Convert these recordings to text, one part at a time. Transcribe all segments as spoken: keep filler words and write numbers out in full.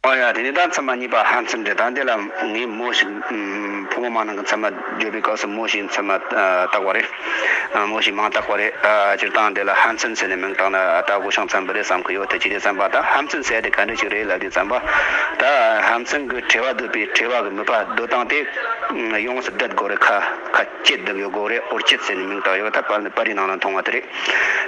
ཨོ་ཡ། དེ་ནས་ད་མཚན་མ་གཉིས་པ་ཧ་མཚམས་རེད། ད་འདི་ལ་ངས་མོ་ཞིག་ཨམ། ཕོ་མོ་མ་ནང་གི་མཚན་མ་བརྗོད་པའི་སྐབས་སུ་མོ་ཞིག་མཚན་མ་ཨ། བཏགས་པ་རེད། ཨ། མོ་ཞིག་མང་བཏགས་པ་རེད། ཨ། སྤྱིར་བཏང་འདི་ལ་ཧ་མཚམས་ཟེར་ནས་མིང་བཏགས་ན་ད་གོ་ཤང་འཚམ་པ་རེད་བསམ་གི་ཡོད། དེ་ཅི་རེད་བསམ་པ། ད་ཧ་མཚམས་ཟེར་དེ་ག་འདྲ་ཞིག་རེད་ལབ་དུས་ཙམ་པ། ད་ཧ་མཚམས་ཀྱི་དྲི་བ་འདོད་པའི་དྲི་བ་གི་དམིགས་པ་འདོད་སྟངས་དེ་ཡོངས་སུ་བསྡད་དགོས་རེད། ཁ་ཁ་བཅད་བསྡད་ཡོད་དགོས་རེད། འོར་བཅད་ཟེར་ནས་མིང་བཏགས་ཡོད། ད་པར་པར་རིས་ནང་ལ་མཐོང་བ་དེ་རེད།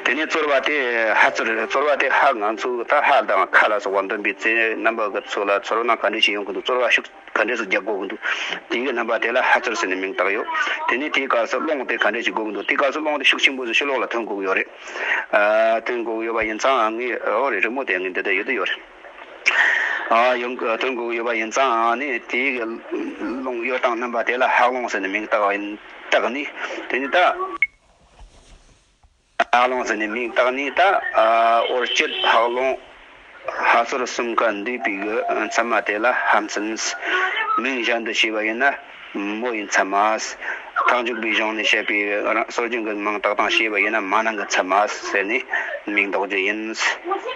དེ་ནས་རྩོལ་བ་དེ་ཧ་རྩོལ་རེད། རྩོལ་བ་དེ་ཧ། ང་ཚོ་ད་ཧ་དང་ཁ་ལ་སོགས་པ་འདོན་པའི་ཚེ་རྣམ་པ་གི་ཚོ་ལ་ཚོར་སྣང་ག་འདྲ་ཞིག་ཡོང་གི་འདུག་རྩོལ་བ་ཤུགས་ག་འདྲ་ཞིག་རྒྱག་དགོས་ཀྱི་འདུག་དེའི་རྣམ་པ་དེ་ལ་ཧ་རྩོལ་ཟེར་ནས་མིང་བཏགས་ཡོད། དེ་ནས་དེའི་སྐབས་སུ་རླུང་དེ་ག་འདྲ་ཞིག་དགོས་ཀྱི་འདུག་དེའི་སྐབས་སུ་རླུང་དེ་ཤུགས་ཆེན་པོ་ཞིག་ཕྱི་ལོགས་ལ་ཐོན་དགོས་ཀྱི་ཡོད་རེད། ཨ། ཐོན་དགོས་ཀྱི་ཡོད་པ་ཡིན་ཙང་ངས། ཨོ་རེད། རི་མོ་དེ་ངས་འདི་ལྟར་ཡོད་དུ་ཡོད་རེད། ཨ། ཡོང་། ཐོན་དགོས་ཀྱི་ཡོད་པ་ཡིན་ཙང་ནི་དེའི་རླུང་གཡོ་སྟངས་རྣམ་པ་དེ་ལ་ཧ་རླུང་ཟེར་ནས་མིང་བཏགས་པ་ཡིན། བཏགས་ནས་དེ་ནས་ད། ཧ་རླུང་ཟེར་ནས་མིང་བཏགས་ནས་ད། ཨ། འོར་བཅད་ཧ་རླུང་ཧ་ཚོར་གསུམ་ཀ་འདུས་པའི་གི་མཚན་མ་དེ་ལ་ཧ་མཚམས། མིང་གཞན་དུ་བྱས་པ་ཡིན་ན་མོ་ཡི་མཚན་མ། རྟགས་འཇུག་པའི་གཞུང་ནས་བཤད་པའི་རང་སྲོལ་རྒྱུན་གྱི་མིང་བཏགས་སྟངས་བྱས་པ་ཡིན་ན་མ་ནིང་གི་མཚན་མ་ཟེར་ནས་མིང་འདོགས་རྒྱུ་ཡིན།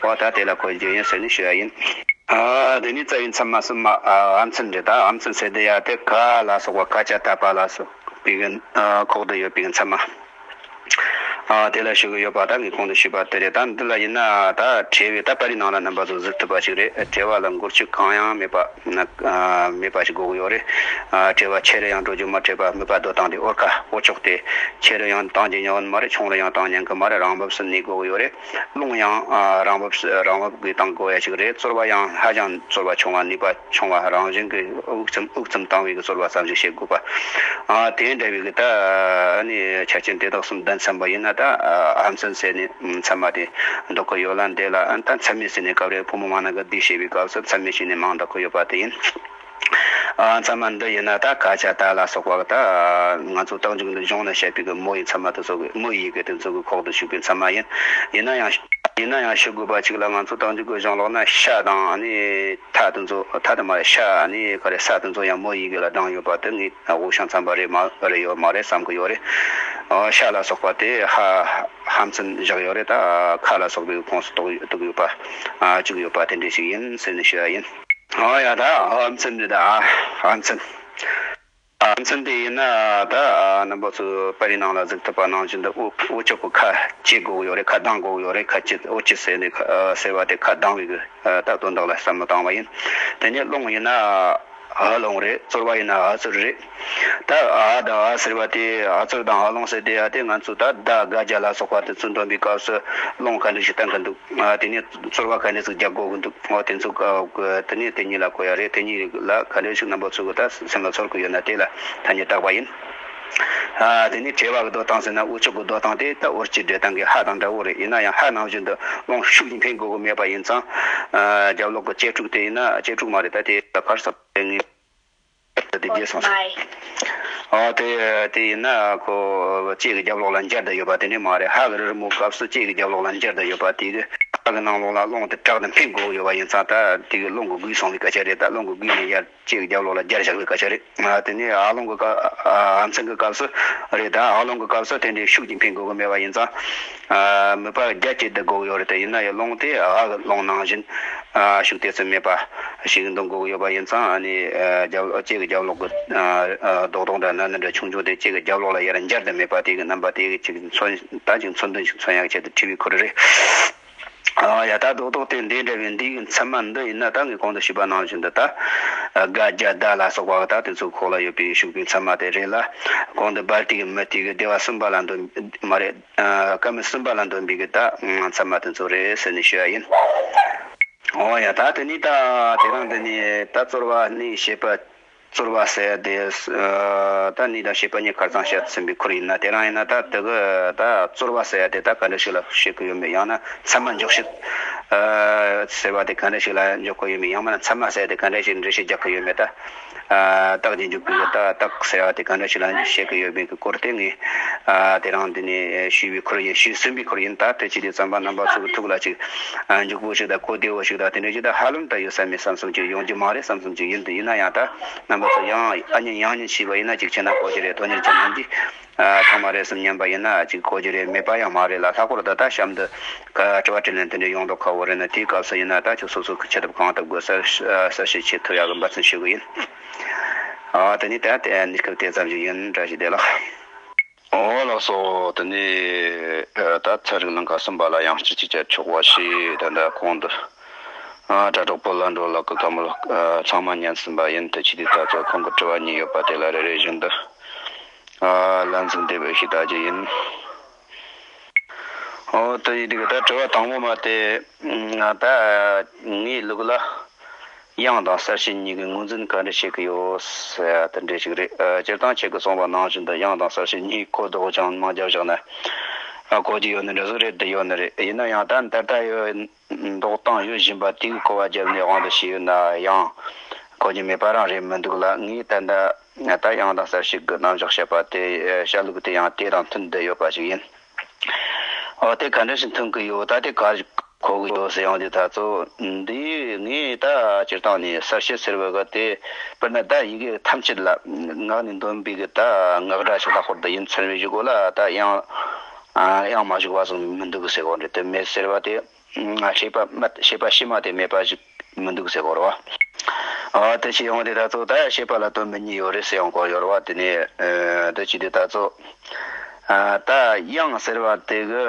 འོ་ད་དེ་ལ་གོ་རྒྱུ་ཡིན་ཟེར་ནས་ཞུ་ཡ་ཡིན། ཨ། དེ་ནས་རྩ་བའི་མཚན་མ་གསུམ་མ། ཨ། ཧ་མཚམས་རེད། ད་ཧ་མཚམས་ཟེར་དེ་ཡ་དེ་ག་ལ་སོགས་པ། ཀ་ཅ་ད་པ་ལ་སོགས་པའི་གི། ཨ། ཁོག་ཏུ་ཡོད་པའི་མཚན་མ། ཨ། དེ་ལ་ཞུ་གི་ཡོད་པ་ད་ངས་གོང་དུ་ཞུས་པ་དེ་རེད། ད་འདི་ལ་ཡིན་ན་ད་བྲེལ་བའི། ད་པར་རིས་ནང་ལ་རྣམ་པ་ཚོ་གཟིགས་ཐུབ་པ་ཞིག་རེད། བྲེལ་བ་ལ་འགུལ་སྐྱོད་གང་ཡང་མེད་པ། ཨ། མེད་པ་ཞིག་དགོས་ཀྱི་ཡོད་རེད། ཨ། བྲེལ་བ་ཆེ་རུ་ཡང་འགྲོ་རྒྱུ་མ། བྲེལ་བ་དམིགས་པ་འདོད་སྟངས་དེ། འོར་ཁ་འོར་ཅོག་དེ་ཆེ་རུ་ཡང་བཏང་རྒྱུ་ཡོད་མ་རེད། ཆུང་རུ་ཡང་བཏང་ཉན་གི་མ་རེད། རང་བབས་སུ་གནས་དགོས་ཀྱི་ཡོད་རེད། རླུང་ཡང་། ཨ། རང་བབས་སུ། རང་བབས་ཀྱིས་བཏང་དགོས་ཡ་ཞིག་རེད། རྩོལ་བ་ཡང་ཧ་ཅང་རྩོལ་བ་ཆུང་བ། ནུས་པ་ཆུང་བ། རང་བཞིན་གྱིས་དབུགས་ཙམ་དབུགས་ཙམ་བཏང་བའི་གི་རྩོལ་བ་ཙམ་ཞིག་བྱེད་དགོས་པ། ཨ། དེ་འདྲ་བའི་གི་ད་ནི་ཆ་རྐྱེན་དེ་དག་གསུམ་ལྡན་ཚན་པ་ཡིན་ན་ད། ཨ། ཧ་མཚམས་ཟེར་ནས་མཚན་མ་དེ་འདོགས་ཀྱི་ཡོད་ལ། འདི་ལ་ཨ། ད་མཚན་མེད་ཟེར་ནས་སྐབས་རེ་ཕོ་མོ་མ་ནིང་གི་འདི་བྱེད་པའི་སྐབས་སུ་མཚན་མེད་ཟེར་ནས་མིང་འདོགས་ཀྱི་ཡོད་པ་དེ་ཡིན། ཨ། མཚན་མ་འདི་ཡིན་ན་ད་ཀ་ཅ་ད་ལ་སོགས་པ་ད་ང་ཚོ་རྟགས་འཇུག་འདི་གཞུང་ནས་བཤད་པའི་གི་མོ་ཡི་མཚན་མ་དེ་ཚོ་གི། མོ་ཡི་ཡི་གེ་དེ་ཚོ་གི་ཁོག་ཏུ་ཞུགས་པའི་མཚན་མ་ཡིན། ཡིན་ན་ཡང་། ཡིན་ན་ཡང་ཞུ་དགོས་པ་ཅིག་ལ། ང་ཚོ་རྟགས་འཇུག་གི་གཞུང་ཀློག་ན་ཤ་དང་ནི་ཐ་དེ་ཚོ། ཐ་དེ་མ་རེད། ཤ་ནི་ག་རེ། ས་དེ་ཚོ་ཡང་མོ་ཡི་གེ་ལ་བགྲངས་ཡོད་པ་དེ་ངས་དབུགས་ཤང་འཚམ་པ་རེད་མ་རེད། ཡོད་མ་རེད་བསམ་གི་ཡོད་རེད། ཨ། ཤ་ལ་སོགས་པ་དེ་ཧ་ཧ་མཚམས་བཞག་ཡོད་རེད། ད་ཁ་ལ་སོགས་པའི་ཁོངས་སུ་གཏོགས་གཏོགས་ཡོད་པ། ཨ། བཅུག་ཡོད་པ་དེ་འདྲ་ཞིག་ཡིན་ཟེར་ནས་ཞུ་ཡ་ཡིན། ཨོ་ཡ། ད་ཧ་མཚམས་རེད། ད་ཧ་མཚམས། ཨ། མཚམས་དེ་ཡིན་ན་ད། ཨ། རྣམ་པ་ཚོས་པར་རིས་ནང་ལ་གཟིགས་ཐུབ་པ་ནང་བཞིན་དུ་འོ་འོ་ཅོག་གི་ཁ་བཅད་དགོས་ཀྱི་ཡོད་རེད། ཁ་གདངས་དགོས་ཀྱི་ཡོད་རེད། ཁ་བཅད། འོ་བཅད་ཟེར་ནས་ཁ། ཨ། ཟེར་བ་དེ་ཁ་གདངས་པའི་གི། ཨ། ད་དོན་དག་ལ་བསམ་བློ་བཏང་བ་ཡིན། དེ་ནས་རླུང་ཡིན་ན་ཧ་རླུང་རེད། རྩོལ་བ་ཡིན་ན་ཧ་ཚོར་རེད། ད་ཨ་དང་ཨ་ཟེར་བ་དེ། ཨ་ཚོར་དང་ཨ་རླུང་ཟེར་དེ། ཨ། དེ་ང་ཚོས་ད་ད་ག་རྒྱ་ལ་སོགས་པ་དེ་ཚོ་འདོན་པའི་སྐབས་སུ་རླུང་ག་འདྲ་ཞིག་བཏང་གི་འདུག་ཨ། དེ་ནས་རྩོལ་བ་ག་འདྲ་ཞིག་རྒྱག་དགོས་ཀྱི་འདུག་ཨོ། དེ་ཚོ་ག་དེ་ནས་དེ་གཉིས་ལ་གོ་ཡ་རེད། དེ་གཉིས་ལ་ག་འདྲ་ཞིག་རྣམ་པ་ཚོ་གི་ད་སེམས་ལ་ཚོར་གི་ཡོད་ན་དེ་ལ་ཐ་སྙད་བཏགས་པ་ཡིན། ཨ། དེ་ནས་བྲེལ་བ་གི་འདོད་སྟངས་ཟེར་ན་འོ་ཅོག་གི་འདོད་སྟངས་དེ་ད་འོར་གྱི་འགྲོས་དང་གི་ཧ་དང་འདྲ་བོ་རེད། ཡིན་ན་ཡང་ཧ་ནང་བཞིན་དུ་རླུང་ཤུགས་ཀྱིས་འཕེན་དགོས་གི་མེད་པ་ཡིན་ཙང་། ཨ། རྒྱབ་ལོགས་གི་གཅེས་ཕྲུག་དེ་ཡིན་ན། གཅེས་ཕྲུག་མ་རེད། ད་དེ་ད་གར་ས་དེ་ངས་དེ་རྒྱས་སོང་ཟེར། ཨོ། དེ་དེ་ཡིན་ན་ཁོ་ལྕེ་གི་རྒྱབ་ལོགས་ལ་འབྱར་བསྡད་ཡོད་པ་དེ་འདྲ་མ་རེད། ཧ་གི་རི་རི་མོའི་སྐབས་སུ་ལྕེ་གི་རྒྱབ་ལོགས་ལ་འབྱར་བསྡད་ཡོད་པ་དེ་གི་ཧ་གི་ནང་ལོགས་ལ་རླུང་དེ་དྲག་ཏུ་འཕེན་དགོས་ཡོད་པ་ཡིན་ཙང་། ད་དེ་གི་རླུང་གི་སྒུལ་སོང་བའི་སྐད་ཆ་རེད། ད་རླུང་གི་སྒུལ་ནས་ཡར་ལྕེ་གི་རྒྱབ་ལོགས་ལ་འབྱར་བཞག་པའི་སྐད་ཆ་རེད། ཨ། དེ་ནས་ཨ་རླུང་གི་སྐབས། ཨ། ཧ་མཚམས་ཀྱི་སྐབས་སུ་རེད། ད་ཨ་རླུང་གི་སྐབས་སུ་དེ་འདྲའི་ཤུགས་ཀྱིས་འཕེན་དགོས་གི་མེད་པ་ཡིན་ཙང་། ཨ། མིད་པ་རྒྱ་བསྐྱེད་དུ་དགོས་ཀྱི་ཡོད་རེད། དེ་ཡིན་ན་ཡང་རླུང་དེ་ཨ་གི་རླུང་ནང་བཞིན། ཨ། ཤུགས་དེ་ཙམ་མེད་པ་ཞིག་འདོན་དགོས་ཀྱི་ཡོད་པ་ཡིན་ཙང་། ཨ་ནི། ཨ། རྒྱབ་ལོགས་ལྕེ་གི་རྒྱབ་ལོགས་ཀྱི། ཨ། རྡོག་རྡོག་འདྲ་སྣ་སྣ་འདྲ་ཆུང་ཆུང་དེ་ལྕེ་གི་རྒྱབ་ལོགས་ལ་ཡར་འབྱར་དུ་མེད་པ་དེ་གི་རྣམ་པ་དེ་གི་ཅིག་མཚོན། ད་ཅིག་མཚོན་དོན་ཞིག་མཚོན་ཡག་ཆེད་དུ་བྲིས་པའི་ཁུལ་རེད། ཨ། ཡ། ད་རྡོག་རྡོག་དེ་འདི་འདྲ་བའི་འདི་གི་མཚན་མ་འདི་ཡིན་ན། ད་ངས་གོང་དུ་ཞུས་པ་ནང་བཞིན་དུ་ད། ཨ། ག་རྒྱ་ད་ལ་སོགས་པ་ད་དེ་ཚོ་ཁོག་ལ་ཡོད་པའི་ཤུགས་པའི་མཚན་མ་དེ་རེད་ལ། གོང་དུ་སྦལ་ཏིག་གི་མུ་ཏིག་གི་སྡེ་བ་གསུམ་པ་ལ་འདོན། མ་རེད། ཨ། སྐར་མ་གསུམ་པ་ལ་འདོན་པའི་གི་ད་མཚན་མ་དེ་ཚོ་རེད་ཟེར་ནས་ཞུ་ཡ་ཡིན། ཨོ་ཡ། ད་དེ་ནས་ད་དེ་རིང་འདི་ནས་ད་རྩོལ་བ་ནི་བྱེད་པ། རྩོལ་བ་ཟེར་ཡ་དེ། ཨ། ད་ནི་དང་བྱེད་པ་གཉིས་ཁར་ཚང་བཤད་ཟིན་པའི་ཁུལ་ཡིན་ན། དེ་རིང་ཡིན་ན་ད་དེ་གི་ད་རྩོལ་བ་ཟེར་ཡ་དེ་ད་ག་འདྲ་ཞིག་ལ་བྱེད་ཀྱི་ཡོད་མེད། ཡང་ན་མཚན་མ་འཇོག་བྱེད། ཨ། ཟེར་བ་དེ་ག་འདྲ་ཞིག་ལ་འཇོག་གི་ཡོད་མེད། ཡང་མིན་ན་མཚན་མ་ཟེར་ཡ་དེ་ག་འདྲ་ཞིག་འགྲེལ་བཤད་རྒྱག་གི་ཡོད་མེད། ད། རྟགས་ཀྱི་འཇུག་པའི་རྟགས་རྟགས་ཟེར་བ་དེ་ག་འདྲ་ཞིག་ལ་བཤད་ཀྱི་ཡོད་མེད་ཀྱི་སྐོར་དེ་ངས་དེ་རིང་འདི་ནས་ཞུས་པའི་ཁུལ་ཡིན། ཞུས་ཟིན་པའི་ཁུལ་ཡིན། ད་དེ་བྱས་དུས་ཙམ་པ་རྣམ་པ་ཚོ་གི་ཐུགས་ལ་ཅིག་འཇུག་པོ་ཞིག་དང་གོ་བདེ་བོ་ཞིག་དང་དེ་འདྲ་ཞིག་དང་ཧ་ལམ་ད་ཡོད་ས་མེད་བསམ་བསམ་ཅིག་ཡོང་རྒྱུ་མ་རེད་བསམ་བསམ་ཅིག་ཡིན། དེ་ཡིན་ན་ཡང་ད་རྣམ་པ་ཚོ་ཡང་ཨ་ཉན་ཡང་ཉན་བྱས་པ་ཡིན་ན་ཅིག་བྱས་ན་གོ་རྒྱུ་རེད། དོན་གཉེར་ཅན་རྣམས་ཀྱིས་ཚང་མ་རེད་བསམ་ཉན་པ་ཡིན་ན་ཅིག་གོ་རྒྱུ་རེད། མེད་པ་ཡང་མ་རེད་ལ། ལྷག་པར་དུ་ད་གཤམ་དུ་ག་དྲི་བ་དྲིས་ལན་དེ་འདྲ་ཡོང་མདོག་ཁ་བོ་རེད་ན་དེའི་སྐབས་སུ་ཡིན་ན་ད་ཁྱོད་སོ་སོ་གི་ཅི་ཐུབ་གང་ཐུབ་དགོས་གསལ་གསལ་བཤད་བྱེད་ཐུབ་ཡག་གི་འབད་བརྩོན་ཞུ་གི་ཡིན། ཨ་དེ་ནི་ད་དེ་གནས་སྐབས་དེ་ཙམ་ཞིག་ཡིན། བཀྲ་ཤིས་བདེ་ལེགས། ཨོ་ལགས་སོ། དེ་ནི་ད་ཚན་རིག་ལམ་ཁ་གསུམ་པ་ལ་ཡང་སྐྱར་ཅིག་བཅར་ཆོག་པ་ཞིག་ད་ལྟ་གོང་དུ་དྲ་གྲོགས་བོད་ལ་འགྲོ་ལགས་ཀྱི་བཀའ་མོལ་ཚང་མ་ཉན་ཟིན་པ་ཡིན། དེ་བྱས་དུས་ད་ཚོ་ཁོང་གི་དྲི་བ་གཉིས་ཡོད་པ་དེ་ལ་རེ་རེ་བཞིན་དུ་ལན་ཟིག་འདེབས་ཤིག་ལྟ་རྒྱུ་ཡིན། ཨོ་དེ་ཡིན་དུས་ད་དྲི་བ་དང་པོ་མ་དེ་ད་ངའི་ལུགས་ལ་དབྱངས་དང་གསལ་བྱེད་གཉིས་ཀྱི་ངོས་འཛིན་ག་འདྲ་བྱེད་ཀྱི་ཡོད་ཟེར་དེ་འདྲ་ཞིག་རེད། སྤྱིར་བཏང་ཁྱེད་ཀྱིས་གསུངས་པ་ནང་བཞིན་དུ་དབྱངས་དང་གསལ་བྱེད་གཉིས་གོ་ལྡོག་ཅིག་མ་བརྒྱབ་བཞག་ན་གོ་རྒྱུ་ཡོད་ནི་འདྲ་ཟིག་རེད། དེ་ཡོད་ནི་རེད། ཡིན་ན་ཡང་ད་འདི་ལྟ་ཡོད་མདོག་བཏང་ཡོད་བཞིན་པ་དེ་གི་གོ་བ་བརྒྱབ་ནས་དབང་དུ་བྱས་ཡོད་ན་ཡང་གོ་རྒྱུ་མེད་པ་རང་རེད་མི་འདུག་ལ། ངས་ད་ལྟ་ད་དབྱངས་དང་གསལ་བྱེད་ཀྱི་རྣམ་གཞག་བཤད་པ་དེ་བཤད་ལུགས་དེ་ཡང་དེ་དང་མཐུན་བསྡད་ཡོད་པ་ཞིག་ཡིན། འོ་དེ་ག་འདྲ་ཞིག་མཐུན་གྱི་ཡོད། ད་དེ་ག་གོ་གི་ཡོད་ཟེར་ཡོང་དུས་ད་ཚོ་འདི་ངས་ད་སྤྱིར་བཏང་ནས་གསལ་བྱེད་ཟེར་བ་གི་དེ་དཔེར་ན་ད་ཡི་གེ་ཐམས་ཅད་ལ་ངག་ནས་འདོན་པའི་གི་ད་ངག་སྒྲ་ཞིག་ལྷག་པར་དུ་ཡིན་ཚར་བའི་གཞུག་གུ་ལ་ད་དབྱངས་དབྱངས་མ་ཞུགས་པ་ཙམ་མི་འདུག་གི་ཟེར་གོ་རེད། དེ་མེད་ཟེར་བ་དེ། ཤེས་པ་མ་ཤེས་པ་ཕྱི་མ་དེ་མེད་པ་ཞིག་མི་འདུག་ཟེར་གོ་རེད་བ། ཨ་དེ་བྱས་ཡོང་དུས་ད་ཚོ་ད་ཤེས་པ་ལ་དོན་མི་གཉིས་ཡོད་རེད་ཟེར་ཡོང་གོ་ཡོད་རེད་བ། དེ་ནས་ཨ་དེ་བྱས་དུས་ད་ཚོ་ཨ་ད་དབྱངས་ཟེར་བ་དེ་གི་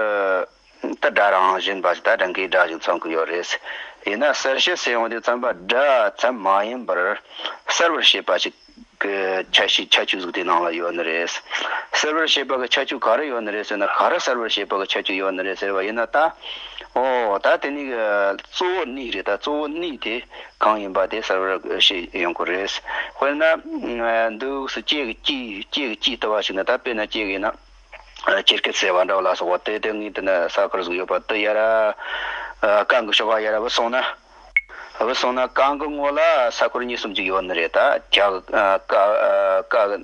ད་སྒྲ་རང་བཞིན་པ་ཞིག་ད་སྒྲ་མཁན་སྒྲ་ཞིག་མཚོན་གི་ཡོད་རེད། ཡིན་ན་གསལ་བྱེད་ཟེར་ཡོང་དུས་ཙམ་པ་སྒྲ་ཙམ་མ་ཡིན་པར་གསལ་བར་བྱེད་པ་ཞིག་གི་ཁྱད་ཆོས་ཁྱད་ཆོས་ཟིག་དེ་ནང་ལ་ཡོད་ནི་རེད། གསལ་བར་བྱེད་པ་གི་ཁྱད་ཆོས་ག་རེ་ཡོད་ནི་རེད་ཟེར་ན། ག་རེ་གསལ་བར་བྱེད་པ་གི་ཁྱད་ཆོས་ཡོད་ནི་རེད་ཟེར་བ་ཡིན་ན་ད། ཨོ་ད་དེ་ནི་གཙོ་བོ་གནས་རེད། ད་གཙོ་བོ་གནས་དེ་གང་ཡིན་པ་དེ་གསལ་བར་བྱེད་ཡོང་གི་རེད། དཔེར་ན་འདུག་སེ་ལྕེ་གི་ལྕེ་ལྕེ་གི་ལྕེ་ལྟ་བ་ཞིག་ན། ད་དཔེར་ན་ལྕེ་གི་ཡིན་ན། ལྕེ་སྐེད་ཟེར་བ་འདྲ་བ་ལ་སོགས་པ་དེ་དེ་ངས་དེ་ན་ས་ཁུལ་ཟིག་ཡོད་པ་དེ་ཡ་ར་རྐང་གི་ཤོག་ཁ་ཡ་ར་བུད་སོང་ན། བུད་སོང་ན་རྐང་གི་ངོ་ལ་ས་ཁུལ་གཉིས་གསུམ་ཅིག་ཡོད་ནི་རེད། ད་ལྕགས་ཀ་ཀ་གི་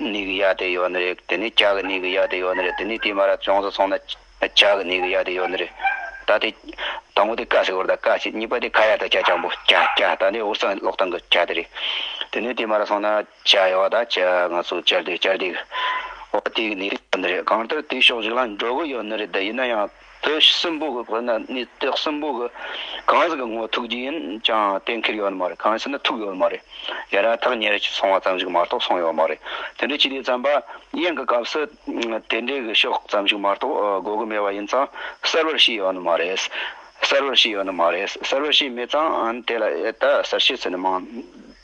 གནས་གི་ཡ་དེ་ཡོད་ནི་རེད། དེ་ནས་ལྕགས་གི་གནས་གི་ཡ་དེ་ཡོད་ནི་རེད། དེ་ནས་དེ་མ་ར་ཅུང་ཟད་སོང་ན་ལྕགས་གི་གནས་གི་ཡ་དེ་ཡོད་ནི་རེད། ད་དེ་དང་པོ་དེ་ཀ་ཟེར་བར་ད་ཀ་ཞིག་གཉིས་པ་དེ་ཁ་ཡ་ད་ཀྱ་ཀྱང་པོ་ཀྱ་ཀྱ་ད་ནི་འུར་ཟིང་ཀློག་སྟངས་གི་ཀྱ་དེ་རེད། དེ་ནས་དེ་མ་ར་སོང་ན་ཇ་ཡོད་ད་ཇ་ང་ཚོ་ཇར་དེ་ཇར་དེ་གི་འོ་དེ་གི་གནས་རེད་ནི་རེད། གང་ལྟར་དེ་ཕྱོགས་ཅིག་ལ་འགྲོ་གི་ཡོད་ནི་རེད། ད་ཡིན་ན་ཡང་དེ་གསུམ་པོ་གི་དཔེར་ན་གནས་དེ་གསུམ་པོ་གི་གང་ཟིག་གི་ངོ་ཐུག་རྒྱུ་ཡིན་ཀྱང་གཏན་འཁེལ་ཡོད་ནི་མ་རེད། གང་ཟེར་ན་ཐུག་ཡོད་ནི་མ་རེད། ཡ་ར་ཐག་ཉེ་ར་ཅིག་སོང་བ་ཙམ་ཞིག་མ་གཏོགས་སོང་ཡོད་མ་རེད། དེ་འདྲ་བྱས་དུས་ཙམ་པ་དབྱངས་ཀྱི་སྐབས་སུ་དེ་འདྲའི་གི་ཕྱོགས་ཙམ་ཞིག་མ་གཏོགས་གོ་གི་མེད་པ་ཡིན་ཙང་གསལ་བར་བྱས་ཡོད་ནི་མ་རེད། གསལ་བར་བྱས་ཡོད་ནི་མ་རེད། གསལ་བར་བྱས་མེད་ཙང་དེ་ལ་ད་གསལ་བྱེད་ཟེར་ནི་མང་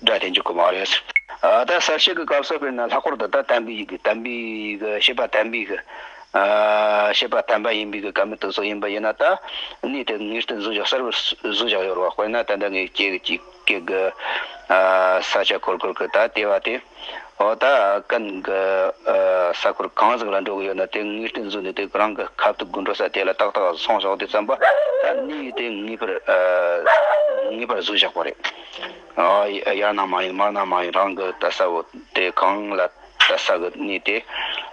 སྒྲ་དེ་འཇུག་གི་མ་རེད། ཨ་ད་གསལ་བྱེད་ཀྱི་སྐབས་སུ་དཔེར་ན་ལྷག་པར་དུ་ད་དམ་པའི་ཡུལ་གྱི་དམ་པའི་གི་བྱེད་པ་དམ་པའི་གི་ཨ་བྱེད་པ་དམ་པ་ཡིན་པའི་གི་བཀའ་མོལ་དེ་ཚོ་ཡིན་པ་ཡིན་ན། ད་གནས་དེ་ངེས་གཏན་བཟོས་བཞག་གསལ་བར་བཟོས་བཞག་ཡོད་རེད་བ། དཔེར་ན་ད་ལྟ་ངས་ལྕེ་གི་ལྕེ་གི་གི་ཨ་ས་ཆ་ཁོར་ཁོར་གི་ད་ལྟེ་བ་དེ། འོ་ད་ཀན་གི་ཨ་ས་ཁུལ་གང་ཟིག་ལ་འགྲོ་གི་ཡོད་ན་དེ་ངེས་གཏན་བཟོས་ནས་དེ་རང་གི་ཁ་ཐུག་དགོས་འགྲོ་ས་དེ་ལ་ཏག་ཏག་སོང་བཞག་དུས་ཙམ་པ་ད་གནས་དེ་ངེས་པར་ཨ་ངེས་པར་བཟོས་བཞག་པ་རེད། ཨ་ཡར་ན་མ་ཡིན་མར་ན་མ་ཡིན། རང་གི་ད་ས་བོ་དེ་གང་ལ་ད་ས་གི་གནས་དེ་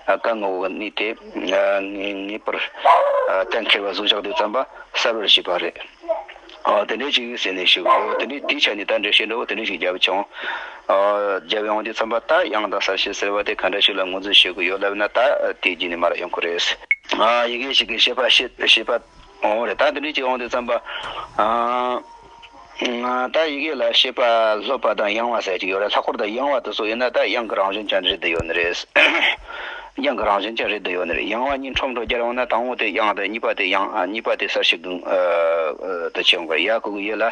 ཨ་ཀ་ངོ་གི་གནས་དེ་ཨ་ངེས་ངེས་པར་ཨ་གཏན་འཁེལ་བ་བཟོས་བཞག་དུས་ཙམ་པ་གསལ་བར་བྱེད་པ་རེད། ཨ་དེ་འདྲའི་ཅིག་ཟེར་ནས་ཞུ་གི་ཡོད། དེ་འདྲའི་དེའི་ཆ་ནས་ད་འགྲེལ་བཤད་འདྲ་བོ་དེ་འདྲའི་ཞིག་རྒྱབ་བྱུང་། ཨ་རྒྱབ་ཡོང་དུས་ཙམ་པ་ད་དབྱངས་དང་གསལ་བྱེད་ཟེར་བ་དེ་ག་འདྲ་ཞིག་ལ་ངོས་འཛིན་བྱེད་དགོས་ཡོད་ལབ་ན། ད་དེའི་རྗེས་ནས་མར་ཡོང་གི་རེད། ཨ་ཡི་གེ་ཞིག་གི་བྱེད་པ་བྱེད་བྱེད་པ་འོང་རེད། ད་དེ་འདྲའི་ཅིག་ཡོང་དུས་ཙམ་པ་ཨ། ད་ཡི་གེ་ལ་བྱེད་པ་སློབ་པ་དང་ཡང་བ་ཟེར་གྱི་ཡོད་རེད། ལྷག་པར་དུ་ཡང་བ་དེ་ཚོ་ཡིན་ན་ད་དབྱངས་ཀྱི་རང་བཞིན་ཅན་རེད་དུ་ཡོད་ནི་རེད། དབྱངས་ཀྱི་རང་བཞིན་ཅན་རེད་དུ་ཡོད་ནི་རེད། ཡང་བ་གཉིས་ཁྲོམ་འགྲོ་རྒྱལ་ཡོང་ན་དང་པོ་དེ་དབྱངས་དེ། གཉིས་པ་དེ་དབྱངས། ཨ་གཉིས་པ་དེ་གསལ་བྱེད་དུ་ཨ་དུ་ཆེ་ཡོང་གི་རེད། ཡ་གུ་གུ་ཡི་ལ་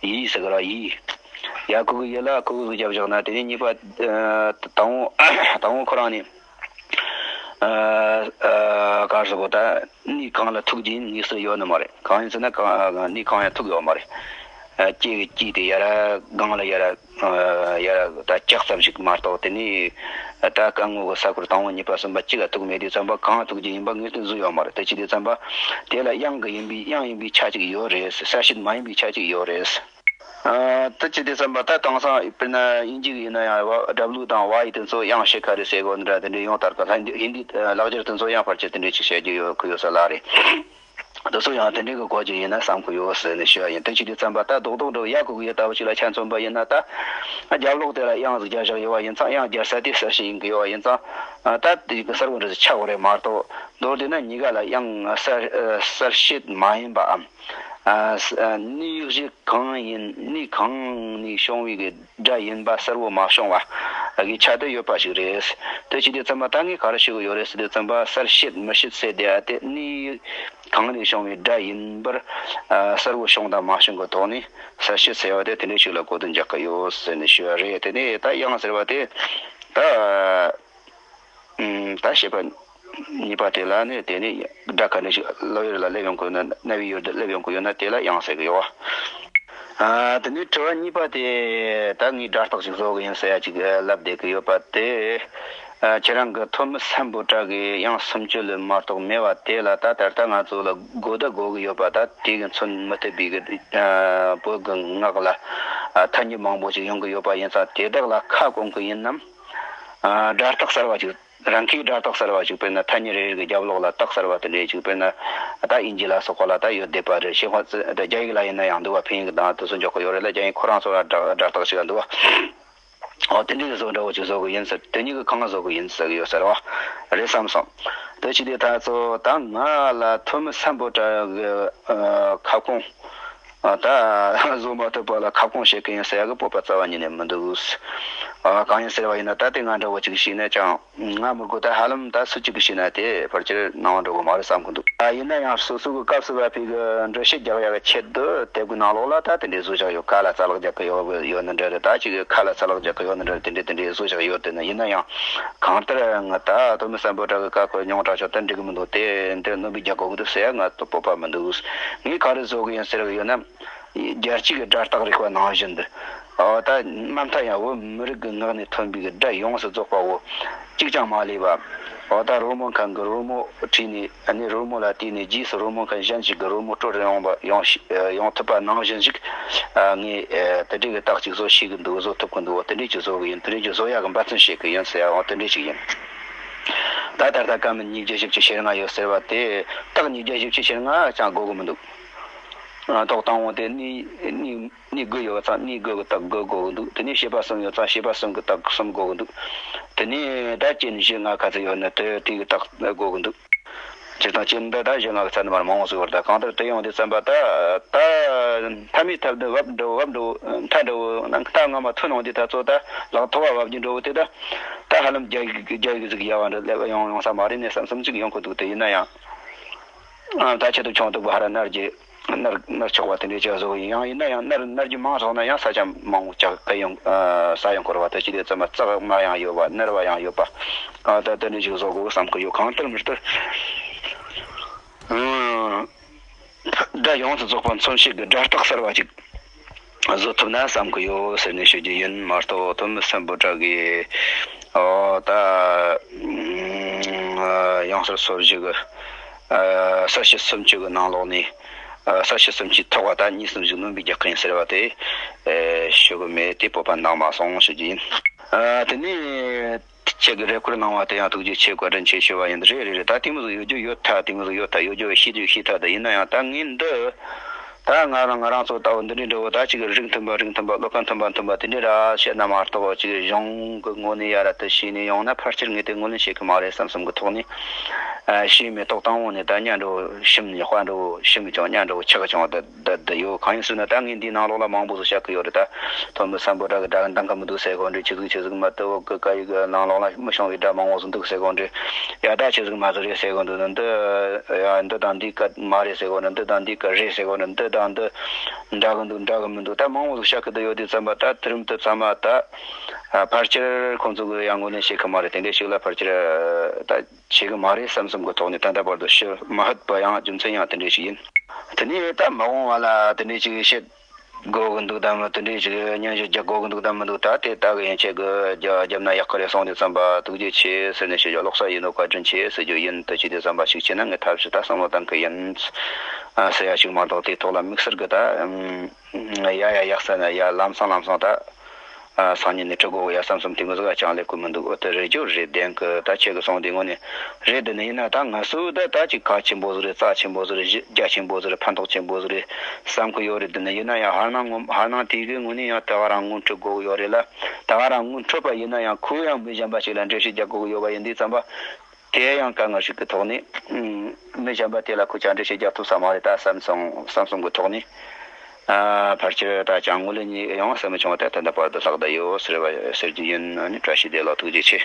ཡི་ཟེར་གི་ར་ཡི། ཡ་གུ་གུ་ཡི་ལ་གུ་གུ་རྒྱབ་བཞག་ན་དེ་ནས་གཉིས་པ་ཨ་དང་པོ་དང་པོ་ཁོ་རང་ནི། ཨ་ཨ་ག་རེ་ཟེར་དགོས། ད་གནས་གང་ལ་ཐུག་རྒྱུ་ཡིན་ངེས་སུ་ཡོད་ནི་མ་རེད། གང་ཡིན་ཟེར་ན་གང་གནས་གང་ཡང་ཐུག་ཡོད་མ་རེད། ཨ་ལྕེ་གི་ལྕེ་དེ་ཡ་ར་སྒང་ལ་ཡ་ར་ཨ་ཡ་ར་ད་ལྕགས་ཙམ་ཞིག་མ་གཏོགས། དེ་ནས་ད་རྐང་ངོ་གི་ས་ཁུལ་དང་པོ་གཉིས་པ་གསུམ་པ་གཅིག་ལ་ཐུག་མེད་དུས་ཙམ་པ་གང་ཐུག་རྒྱུ་ཡིན་པ་ངེས་གཏན་བཟོས་ཡོད་མ་རེད། དེ་བྱེད་དུས་ཙམ་པ་དེ་ལ་དབྱངས་ཀྱི་ཡིན་པའི་དབྱངས་ཡིན་པའི་ཆ་གཅིག་ཡོད་རེད། གསལ་བྱེད་མ་ཡིན་པའི་ཆ་གཅིག་ཡོད་རེད། ཨ། དེ་ཅི་སྟེ་བསམ་པ་ད་དེང་སང་དཔེར་ན་དབྱིན་ཇི་གི་ཡིན་ན་ཡང་བ་W དང་Y དེ་ཚོ་དབྱངས་ཕྱེད་ཀ་རེད་ཟེར་གོ་འདྲ། དེ་འདྲའི་ཡང་དར་ག་ལྷ་ཧིན་དི་ལག་སྦྱར་དེ་ཚོ་དབྱངས་ཕལ་ཆེར་དེ་འདྲའི་ཅིག་བཤད་རྒྱུ་ཡོད་ཁུ་ཡོད་ས་ལ་རེད། དེ་ཚོ་ཡང་དེ་འདྲའི་གི་གོ་རྒྱུ་ཡིན་ན་བསམ་གི་ཡོད་ཟེར་ནས་ཞུ་བ་ཡིན། དེ་ཅི་སྟེ་བསམ་པ་ད་རྡོག་རྡོག་འདྲ་བོ་ཡ་གོ་གི་ཡོད་ལྟ་བུ་ཅིག་ལ་ཆ་མཚོན་པ་ཡིན་ན། ད་རྒྱབ་ལོགས་དེ་ལ་དབྱངས་ཟིག་སྦྱར་བཞག་ཡོད་བ་ཡིན་ཙང་དབྱངས་སྦྱར་ས་དེ་གསལ་བྱེད་ཡིན་གི་ཡོད་བ་ཡིན་ཙང་། ད་དེ་གི་གསལ་བོ་འདྲ་ཟིག་ཆགས་གོ་རེད་མ་གཏོགས། མདོར་བསྡུས་ན་གཉིས་ཀ་ལ་དབྱངས་གསལ་གསལ་བྱེད་མ་ཡིན་པའམ། ཨ། ས་ཨ། ནུས་གཞི་གང་ཡིན། ནུས་གང་ནས་བྱུང་བའི་གི་སྒྲ་ཡིན་པ་གསལ་བོ་མ་བྱུང་བ་གི་ཆ་དེ་ཡོད་པ་ཞིག་རེད། དེ་ཅི་སྟེ་བསམ་པ་ད་ངས་ག་རེ་ཞུ་གི་ཡོད་རེད་ཟེར་དུས་ཙམ་པ་གསལ་བྱེད་མི་བྱེད་ཟེར་དེ་ཨ་དེ་ནུས་གང་ནས་བྱུང་བའི་སྒྲ་ཡིན་པར། ཨ། གསལ་བོ་བྱུང་དང་མ་བྱུང་གི་ཐོག་ནས་གསལ་བྱེད་ཟེར་བ་དེ་དེ་འདྲའི་ཞིག་ལ་གོ་དོན་རྒྱག་གི་ཡོད་ཟེར་ནས་ཞུ་བ་རེད། དེ་ནས་ད་དབྱངས་ཟེར་བ་དེ་ད། ཨ། ད་བྱེད་པ་གཉིས་པ་དེ་ལ་ནི་དེ་ནི་སྒྲ་ག་འདྲ་ཞིག་ཀློག་ཡུལ་ལ་སླེབས་ཡོང་གི་ཡོད་ན། རྣ་བའི་ཡུལ་དུ་སླེབས་ཡོང་གི་ཡོད་ན་དེ་ལ་དབྱངས་ཟེར་གི་ཡོད། ཨ། དེ་ནི་དྲི་བ་གཉིས་པ་དེ་ད་ངས་སྒྲ་རྟགས་ཤིག་བཟོ་གི་ཡིན་ཟེར་ཡ་ཅིག་ལབ་བསྡད་གི་ཡོད་པ་དེ། ཨ། ཁྱེད་རང་གི་ཐོན་མི་སམ་བྷོ་ཊ་གི་དབྱངས་སུམ་ཅུ་ལས་མ་གཏོགས་མེད་པ་དེ་ལ་ད་ད་ལྟ་ང་ཚོ་ལ་དགོས་ད་དགོས་གི་ཡོད་པ། ད་དེ་གི་མཚོན་མི་ཐུབ་པའི་གི། ཨ། བོད་གི་ངག་ལ། ཨ། ཐ་སྙད་མང་པོ་ཞིག་ཡོང་གི་ཡོད་པ་ཡིན་ཙང་དེ་དག་ལ་ཁ་སྐོང་གི་ཡིན་ནམ། ཨ། སྒྲ་རྟགས་གསར་བ་ཅིག་རང་གིས་སྒྲ་རྟགས་གསར་བ་ཅིག་དཔེར་ན་ཐ་སྙད་རེ་རེ་གི་རྒྱབ་ལོགས་ལ་རྟགས་གསར་བ་དེ་འདྲས་ཅིག་དཔེར་ན་ད་དབྱིན་ཇི་ལ་སོགས་པ་ལ་ད་ཡོད་བསྡད་པ་རེད། ཞེས་ཧོ་ད་རྒྱ་ཡིག་ལ་ཡིན་ན་ཡང་འདུག་བ། ཕིན་ཡིག་དང་དེ་ཚོ་འཇོག་གི་ཡོད་རེད་ལ། རྒྱ་ཡིག་ཁོ་རང་ཚོ་ལ་སྒྲ་སྒྲ་རྟགས་ཤིག་ལ་འདུག་བ། འོ་དེ་འདྲས་བཟོ་འདྲ་བོ་ཅིག་བཟོ་གི་ཡིན་ཟེར། དེ་གཉིས་ཀྱི་གང་བཟོ་གི་ཡིན་ཟེར་གི་ཡོད་ཟེར་བ་རེད་བསམ་སོང་། དེ་ཅི་སྟེ་ད་ཚོ་ད་ང་ལ་ཐོན་མི་སམ་བྷོ་ཊ་གི། ཨ། ཁ་སྐོང་། ཨ། ད་བཟོ་མ་ཐུབ་པ་ལ་ཁ་སྐོང་བྱེད་ཀྱི་ཡིན་ཟེར་ཡ་གི་སྤོབས་པ་རྩ་བ་ཉིད་ནས་མི་འདུག། ཨ། གང་ཡིན་ཟེར་བ་ཡིན་ན་ད་དེ་ང་འདྲ་བོ་ཅིག་ཤེས་ན་ཅང་། ང་མི་དགོས། ད་ཧ་ལམ་ད་སུ་གཅིག་གིས་ཤེས་ན་དེ་ཕལ་ཆེར་སྣང་བ་འགྲོ་གི་མ་རེད་བསམ་གི་འདུག། ཨ། ཡིན་ན་ཡང་སོ་སོ་གི་སྐབས་སུ་བབས་པའི་གི་འགྲེལ་བཤད་རྒྱག་ཡ་གི་ཆེད་དུ་དེབ་གི་ནང་ལོགས་ལ་ད་དེ་འདྲའི་བཟོ་བཞག་ཡོད། ཁ་ལ་རྩ་ལག་རྒྱག་གི་ཡོད་ཡོད་ནི་འདྲ་རེད། ད་ཅིག་ཁ་ལ་རྩ་ལག་རྒྱག་གི་ཡོད་ནི་འདྲ་རེད། དེ་འདྲའི་དེ་འདྲའི་བཟོ་བཞག་ཡོད། དེ་ནི་ཡིན་ན་ཡང་གང་ལྟར་ང་ད་ཐོན་མི་སམ་བྷོ་ཊ་གི་བཀའ་ཁོ་མྱོང་དྲགས་ཆོག་ད་འགྲིག་གི་མི་འདུག། དེ་འདི་སྣོན་པ་རྒྱག་དགོས་ཀྱི་འདུག་ཟེར་ཡ་ང་ད་སྤོབས་པ་མི་འདུག། ངས་ག་རེ་བཟོ་གི་ཡིན་ཟེར་གི་ཡོད་ན། རྒྱལ་སྤྱི་གི་སྒྲ་རྟགས་རིག་པ་ནང་བཞིན་དུ། འོ་ད་མ་མཐའ་ཡང་བོད་མི་རིགས་ཀྱི་ངག་ནས་ཐོན་པའི་གི་སྒྲ་ཡོངས་སུ་རྫོགས་པ་བོ་གཅིག་ཀྱང་མ་ལུས་པ། འོ་ད་རོལ་མོ་མཁན་གྱི་རོལ་མོ་བྲིས་ནས། ཨ་ནི་རོལ་མོ་ལ་བལྟས་ནས་རྗེས་སུ་རོལ་མོ་མཁན་གཞན་ཞིག་གི་རོལ་མོ་དཀྲོལ་ཡོང་བ་ཡོང་ཡོང་ཐུབ་པ་ནང་བཞིན་ཞིག། ཨ། ངས་ཨ་དེ་འདྲའི་གི་རྟགས་ཅིག་བཟོ་ཤེས་གི་འདུག། བཟོ་ཐུབ་གི་འདུག། འོ་དེ་འདྲའི་ཅིག་བཟོ་གི་ཡིན། དེ་འདྲའི་ཅིག་བཟོ་ཡག་གི་འབད་བརྩོན་བྱེད་གི་ཡིན་ཟེར་ཡ། འོ་དེ་འདྲའི་ཅིག་ཡིན། ད་ད་ལྟ་སྐར་མ་ཉིས་བརྒྱ་བཞི་བཅུ་ཞེ་ལྔ་ཡོད་ཟེར་བ་དེ། རྟགས་ཉིས་བརྒྱ་བཞི་བཅུ་ཞེ་ལྔ་ཅང་དགོས་གི་མི་འདུག། ཨ། ཐོག་དང་པོ་དེ་ནི་ནི་ནི་དགུ་ཡོད་ཙང་ནི་དགུ་གི་རྟགས་དགུ་དགོས་གི་འདུག། དེ་ནས་བྱེད་པ་གསུམ་ཡོད་ཙང་བྱེད་པ་གསུམ་གི་རྟགས་གསུམ་དགོས་གི་འདུག། དེ་ནས་ད་རྐྱེན་བཞི་ལྔ་ག་ཚོད་ཡོད་ན་དེ་དེ་གི་རྟགས་དགོས་གི་འདུག། སྤྱིར་བཏང་རྐྱེན་འདི་ད་བཞི་ལྔ་གི་ཚད་ནི་མར་མང་བོ་ཟིག་ཡོད་རེད། ད་གང་ལྟར་དེ་ཡོང་དུས་ཙམ་པ་ད་ད་མཐའ་མའི་ཐབས་འདི་བབ་འགྲོ་བབ་འགྲོ་མཐའ་འགྲོ་ན་མཐའ་སྔ་མ་ཐོན་ཡོང་དུས་ད་ཚོ་ད་ལག་ཐོག་བབ་བབ་ཀྱི་འགྲོ་བོ་དེ་ད་ད་ཧ་ལམ་རྒྱ་ཡིག་རྒྱ་ཡིག་ཟིག་ཡལ་བ་འདྲ་ལེབ་ཡོང་ཡོང་ས་མ་རེད་ནས་བསམ་བསམ་ཅིག་ཡོང་གི་འདུག། དེ་ཡིན་ན་ཡང་། ཨ། ད་ཆེད་དུ་ཆུང་དུ་བ་ཧ་ར་ནར་གྱི་ནར་ནར་ཆོག་པ་དེ་འདྲའི་ཅིག་བཟོ་གི་ཡིན། ཡང་ཡིན་ན་ཡང་ནར་ནར་གྱི་མང་ཟོག་ན་ཡང་ས་ཆ་མང་བོ་ཅག་གི་ཡོང་ས་ཡོང་སྐོར་བ་དེ་ཅི་དེ་ཙམ་མ་ཙག་མ་ཡང་ཡོད་པ་ནར་བ་ཡང་ཡོད་པ། ཨ། ད་དེ་འདྲའི་ཅིག་བཟོ་དགོས་བསམ་གི་ཡོད། གང་ལྟར་མི་ལྟར། ཨ། སྒྲ་ཡོངས་སུ་རྫོགས་པ་མཚོན་བྱེད་ཀྱི་སྒྲ་རྟགས་གསར་བ་ཅིག་བཟོ་ཐུབ་ན་བསམ་གི་ཡོད་ཟེར་ནས་ཞུ་རྒྱུ་ཡིན་མ་གཏོགས། ཐོན་མི་སམ་བྷོ་ཊ་གི། ཨོ། ད་ཨ་དབྱངས་གསལ་སོ་བཞི་གི། ཨ། གསལ་བྱེད་སུམ་ཅུ་གི་ནང་ལོགས་ནས། ཨ། གསལ་བྱེད་སུམ་ཅུའི་ཐོག་བ་ད་གཉིས་གསུམ་ཞིག་སྣོན་པའི་རྒྱག་གི་ཡིན་ཟེར་བ་དེ། ཨེ། ཞུ་གི་མེད། དེ་སྤོབས་པ་འདང་མ་སོང་ཞུ་རྒྱུ་ཡིན། ཨ། དེ་ནས་ཁྱེད་ཀྱིས་རེ་སྐུལ་གནང་བ་དེ་ཡང་ཐུགས་རྗེ་ཆེ། བཀའ་དྲིན་ཆེ་ཞུ་བ་ཡིན། རེད་རེད་རེད། ད་དེ་མོ་ཟིག་ཡོད་རྒྱུ་ཡོད་ཐལ། དེ་མོ་ཟིག་ཡོད་ཐལ། ཡོད་རྒྱུ་ཤེས་རྒྱུ་ཤེས་ཐལ། ད་ཡིན་ན་ཡང་ད་ངས་འདི། ད་ང་རང་ང་རང་ཚོ་ལྟ་བུ་འདི་འདྲའི་འདྲ་བོ་ད་ཅིག་རིགས་མཐུན་པ་རིགས་མཐུན་པ། བློ་ཁ་མཐུན་པ་མཐུན་པ་དེ་འདྲའི་ར་བཤད་ན་མ་གཏོགས། ཅིག་གཞུང་གི་ངོས་ནས་ཡ་ར་དེ་བྱས་ནས་ཡོང་ན་ཕལ་ཆེར་ངས་དེ་ངོས་ལེན་བྱེད་གི་མ་རེད་བསམ་བསམ་གི་ཐོག་ནས། ཨ། བྱས་མེད། ཐོག་དང་པོ་ནས་ད་གཉའ་འགྲོ་ཤི་མི་ཉོག་པ་འགྲོ་ཤི་མི་ཀྱང་གཉའ་འགྲོ་ཆག་ཀྱང་ད་ད་ད་ཡོད། གང་ཡིན་ཟེར་ན་ད་ངས་འདིའི་ནང་ལོགས་ལ་མང་པོ་ཟིག་བཤད་གི་ཡོད་རེད། ད་ཐོན་མི་སམ་བྷོ་ཊ་གི་སྒྲ་འདང་གི་མི་འདུག་ཟེར་གོ་འདྲ། ཆི་ཟིག་ཆི་ཟིག་མ་ད་བོད་གི་སྐད་ཡིག་གི་ནང་ལོགས་ལ་མི་བྱུང་བའི་སྒྲ་མང་བོ་ཟིག་འདུག་ཟེར་གོ་འདྲ། ཡ། ད་ཆི་ཟིག་མ་ཟིག་རེད་ཟེར་གོ་འདུག་ན། འདི། ཡ། འདི་དང་འདི་ག་མ་རེད་ཟེར་གོ་ན། འདི་དང་འདི་ག་རེད་ཟེར་གོ་ན། འདི་དང་འདི་འདྲ་གི་འདུག་འདྲ་གི་མི་འདུག། ད་མང་བོ་ཟིག་བཤད་གི་འདུག་ཡོད་དུས་ཙམ་པ་ད་དེ་རིང་དུ་ཙམ་པ་ད། ཨ། ཕལ་ཆེར་ཁོང་ཚོ་གི་ཡང་ངོས་ལེན་བྱེད་གི་མ་རེད། དེ་འདྲའི་ཞིག་ལ་ཕལ་ཆེར་ད་བྱེད་གི་མ་རེད་བསམ་བསམ་གི་ཐོག་ནས་ད་ལྟ་བར་དུ་ཞུ་མ་ཧད་པ་ཡང་རྒྱུ་མཚན་ཡང་དེ་འདྲའི་ཞིག་ཡིན། དེ་ནས་ད་མ་འོངས་པ་ལ་དེ་འདྲའི་ཞིག་བཤད། དགོས་གི་འདུག་དམ། དེ་འདྲའི་ཞིག་སྙན་ཞུ་རྒྱག་དགོས་གི་འདུག་དམ་མི་འདུག་ད་དེ་ལྟ་གི་ཡིན། ཁྱེད་ཀྱི་རྒྱ་རྒྱབ་ན་ཡག་གི་རེད་གསུངས་དུས་ཙམ་པ་ཐུགས་རྗེ་ཆེ་ཟེར་ནས་ཞུ་རྒྱུ། ལོག་ས་ཡིན་ནོ་བཀའ་དྲིན་ཆེ་ཟེར་རྒྱུ་ཡིན། དེ་བྱས་དུས་ཙམ་པ་ཞིག་བྱས་ན་ངས་ཐབས་ཤེས་ད་བསམ་བློ་བཏང་གི་ཡིན་ཟེར་ཡ་ཞིག་མ་གཏོགས། དེ་ཐོག་ལ་དམིགས་བསལ་གི་ད་ཡ་ཡ་ཡག་ས་ན་ཡ་ལམ་སང་ལམ་སང་ད་སང་ཉིན་ནས་ཁྲིད་དགོས་གི་ཡ་བསམ་བསམ་དེ་མོ་ཟིག་ཅང་ལས་ཁུལ་མི་འདུག་འོ་དེ་རེད་རྒྱུ་རེད། བདེན་གི། ད་ཁྱེད་ཀྱི་གསུང་དེ་དངོས་གནས་རེད། དེ་ནས་ཡིན་ན་ད་ང་ཚོ་ད་ད་ཅིག་ཁག་ཆེན་པོ་ཟིག་རེད། རྩ་ཆེན་པོ་ཟིག་རེད། གཞི་རྒྱ་ཆེན་པོ་ཟིག་རེད། ཕན་ཐོགས་ཆེན་པོ་ཟིག་རེད་བསམ་གི་ཡོད་རེད། དེ་ནས་ཡིན་ན་ཡང་ཧར་ནང་ངོ་ཧར་ནང་དེ་གི་ངོས་ནས་ཡང་ད་ག་རང་སྔོན་འཁྲིད་དགོས་གི་ཡོད་རེད་ལ། ད་ག་རང་སྔོན་འཁྲིད་པ་ཡིན་ན་ཡང་ཁོས་ཡང་མི་གཞན་པ་ཞིག་ལ་འགྲེལ་བཤད་རྒྱག་དགོས་གི་ཡོད་པ་ཡིན་དུས་ཙམ་པ། དེ་ཡང་དཀའ་ངལ་ཞིག་གི་ཐོག་ནས་མི་གཞན་པ་དེ་ལ་ཁོས་ཀྱང་འགྲེལ་བཤད་རྒྱག་ཐུབ་ས་མ་རེད་ད་བསམ་སོང་། བསམ་སོང་གི་ཐོག་ནས་ཕལ་ཆེར་ད་ཅང་ངོས་ལེན་ཡོང་ས་མི་བྱུང་བ། ད་ད་ལྟ་བར་དུ་ལྷག་བསྡད་ཡོད་ཟེར་བ་ཟེར་རྒྱུ་ཡིན། ཨ་ནི་བཀྲ་ཤིས་བདེ་ལེགས། ཐུགས་རྗེ་ཆེ།